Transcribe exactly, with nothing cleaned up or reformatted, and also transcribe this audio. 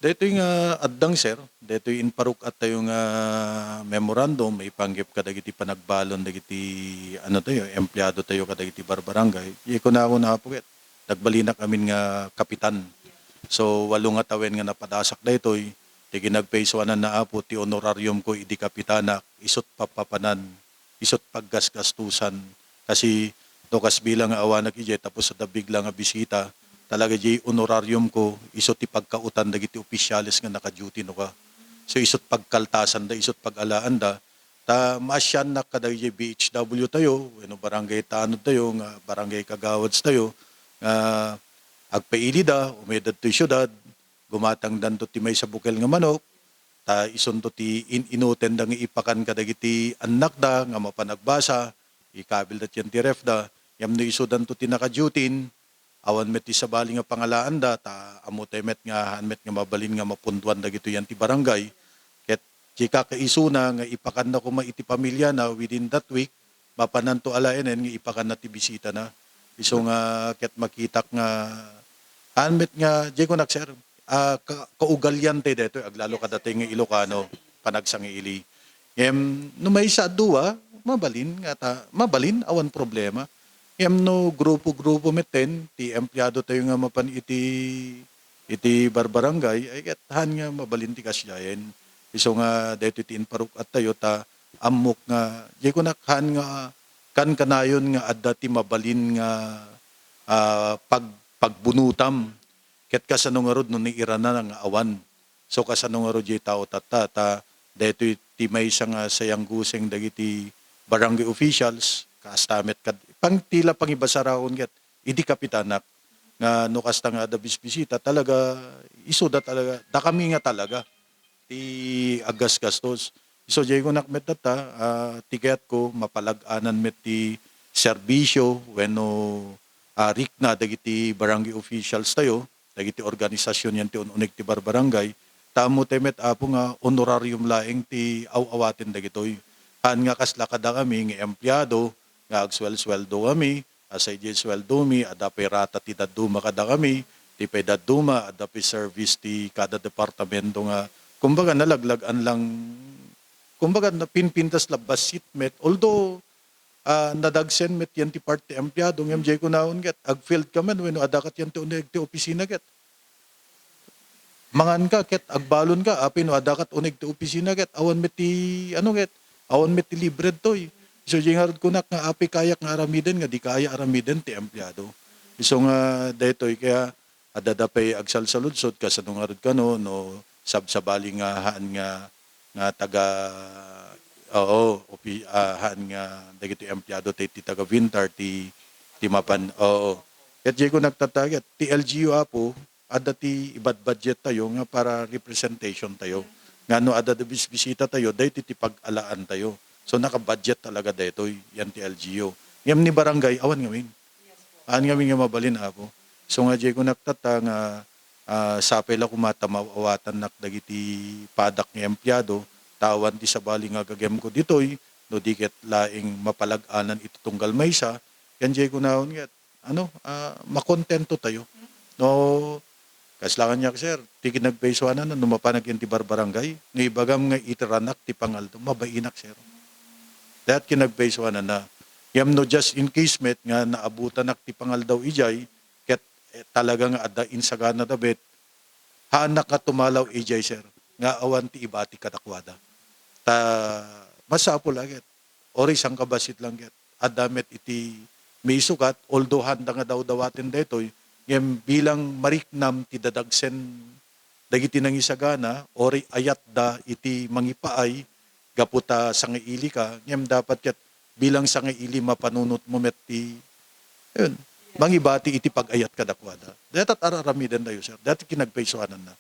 Daytoy nga addang, sir, daytoy imparuk-at tayo nga memorandum maipanggep kadagiti panagbalon dagiti, ano tayo, empleyado tayo kadagiti barbarangay. Ikunakon, Apo, ket nagbalinak amin nga kapitan. So, walo nga tawen nga napadasak daytoy. Ti kinagpaysuanan na, Apo, ti honorarium ko idi kapitanak, isut' papapanan, isut' paggasgastusan. Kasi no kas bilang nga awanak idiay, tapos adda bigla nga bisita, talaga diay honorarium ko, isu ti pagkaotan dagiti opisyales nga naka-duty no ka. So, isut' pagkaltasanda, isut' pag-alaanda, ta maasiannak kadagiti B H W tayo, wenno barangay tanod tayo, nga barangay kagawads tayo, nga agpailida, umay dadtoy siudad, gumatangdanto ti maysa bukel nga manok, ta isunto ti in-inutenda nga ipakan kadagiti annakda nga mapan agbasa, ikabilda ti ref da, ngem no isudanto ti naka-duty-n, awan met ti sabali nga pangalaanda, ta ammotay met nga haan met nga mabalin nga mapundoan dagitoy yan ti barangay. Ket ti kakaisuna nga ipakanna koma iti pamiliana within that week, mapananto alaenen nga ipakanna ti bisitana. Isu nga ket makitak nga, haan met nga, diay kunak, sir, ah, ka-, kaugalian tayo daytoy, aglalo kadatayo nga Ilocano, panagsangaili. Ngem, no maysa a dua, mabalin nga ta-, mabalin, awan problema. Ngem no grupo-grupo metten, ti empleyado tayo nga mapan iti, iti barbarangay, ay ket haan nga mabalin ti kasdiayen. Isu nga daytoy ti imparuk-at tayo, ta ammok nga, diay kunak haan nga kankanayon nga adda ti mabalin nga, ah, pag-, pagbunutam. Ket kasano ngarud no nairana nga awan? So, kasano ngarud diay tao tatta? Ta daytoy ti maysa nga sayangguseng dagiti barangay officials, kasta met kad-, pang-, ti la pangibasaraon ket idi kapitanak nga no kasta nga adda bisbisita, talaga, isuda talaga, dakami nga talaga ti aggasgastos. So, diay kunak met tatta, ah, ti kayatko, mapalag-anan met ti serbisyo wenno, ah, rikna dagiti barangay officials tayo, dagiti organisasyon yan ti un-unig ti barbarangay, ta ammotay met, Apo, nga honorarium laeng ti aw-awaten dagitoy. Haan nga kasla kadakami nga empleyado nga agsuelsueldo kami, asay diay sueldomi, adda pay rata ti dadduma kadakami, ti pay dadduma, adda pay service ti kada departamento nga, kumbaga, nalaglag-an lang, kumbaga, napinpintas la bassit met. Although, ah, nadagsen met yan ti part ti empleyado, ngem diay kunaon ket, agfield ka man, wenno adda ket yan ti uneg ti opisina ket. Mangan ka ket agbalon ka, apay no adda ket uneg ti opisina ket awan met ti, ano ket, awan met ti libre ditoy. Isu diay ngarud kunak nga apay kayak nga aramiden nga di kaya aramiden ti empleyado. Isu nga daytoy kaya adda da pay agsalsaludsod kasano ngarud kano no sabsabali nga haan nga, nga taga, oo, opi-, ah, haan nga dagiti empleyado ti, ti taga Vintar ti, ti mapan, oo. Ket diay kunak tatta ket ti L G U, Apo, adda ti ibadbudget tayo nga para representation tayo. Nga no adda da bisbisita tayo, daytoy ti pag-alaan tayo. So, naka-budget talaga daytoy, yan ti L G U. Ngem ni barangay, awan ngamin. Haan ngamin nga mabalin, Apo. So nga, diay kunak tatta nga, ah, sapay la koma ta maaw-awatannak dagiti padak nga empleyado, ta awan ti sabali nga gagem ko ditoy, no di ket laeng mapalag-anan iti tunggal maysa, ken diay kunaon ket, ano, ah, makontento tayo. No, kasla kaniak, sir, ti kinagpaysuanan, no mapanak iti barbarangay, no ibagam nga itiranak ti pangaldaw, mabainak, sir. That kinagpaysuanan na. Ngem no just in case met nga naabutanak ti pangaldaw idiay, ket, eh, talaga nga adda insagana da bet, haannak nga tumalaw idiay, sir, nga awan ti ibati kadakuada. Ta masapul a ket, uray sangkabassit lang ket, adda met iti maisukat, although haanda nga dawdawaten daytoy, ngem bilang mariknam ti dadagsen dagiti nangisagana, uray ayatda iti mangipaay gapu ta sangaili ka, ngem dapat ket bilang sangaili mapanunot mo met ti, ayun, mangibati iti pag-ayat kadakuada. Dayta ar-aramiden tayo, sir. Dayta kinagpaysuanan na.